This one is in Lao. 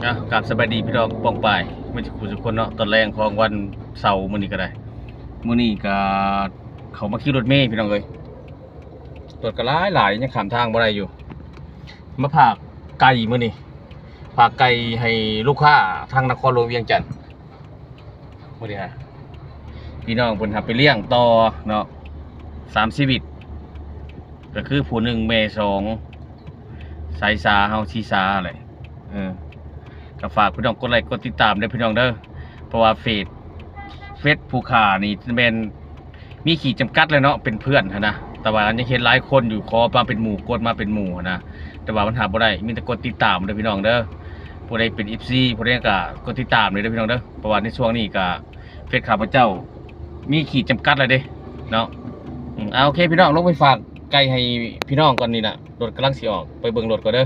ອ່ະ ກາບສະບາຍດີພີ່ນ້ອງປ້ອງປາຍ ເບິດສູ່ຜູ້ສູ່ຄົນເນາະ. ຕອນແລງຂອງວັນເສົາມື້ນີ້ກໍໄດ້ ມື້ນີ້ກໍເຂົ້າມາຂີ່ລົດເມພີ່ນ້ອງເອີຍ ລົດກໍຫຼາຍໆ ຍັງຂ້າມທາງບໍ່ໄດ້ຢູ່. ມາຝາກໄກ່ມື້ນີ້ ຝາກໄກ່ໃຫ້ລູກຄ້າທາງນະຄອນຫຼວງວຽງຈັນ. ມື້ນີ້ຮະ ພີ່ນ້ອງເພິ່ນຮັບໄປລ້ຽງຕໍ່ເນາະ ສາມຊີວິດ ກໍຄືຜູ້ໜຶ່ງແມ່ສອງ ສາຍສາເຮົາ ສີສາແຫຼະ. ເອີ ກໍຝາກພີ່ນ້ອງກົດໄລກົດຕິດຕາມເດີພີ່ນ້ອງເດີ ເພາະວ່າເຟສ ເຟສຜູ້ຂ້ານີ້ແມ່ນມີຂີດຈຳກັດແຫຼະເນາະ ເປັນເພື່ອນຫັ້ນນະ ແຕ່ວ່າຍັງເຫັນຫຼາຍຄົນຢູ່ ຂໍມາເປັນໝູ່ ກົດມາເປັນໝູ່ຫັ້ນນະ ແຕ່ວ່າມັນຫາບໍ່ໄດ້ ມີແຕ່ກົດຕິດຕາມເດີພີ່ນ້ອງເດີ. ຜູ້ໃດເປັນເອັຟຊີ ຜູ້ໃດກໍກົດຕິດຕາມເດີພີ່ນ້ອງເດີ ເພາະວ່າໃນຊ່ວງນີ້ກໍ ເຟສຂ້າພະເຈົ້າມີຂີດຈຳກັດແລ້ວເດ້ເນາະ. ອືມ ເອົາ ໂອເຄພີ່ນ້ອງ ລົງໄປຝາກໄກ່ໃຫ້ພີ່ນ້ອງກ່ອນນີ້ນະ ລົດກຳລັງຊິອອກ ໄປເບິ່ງລົດກ່ອນເດີ.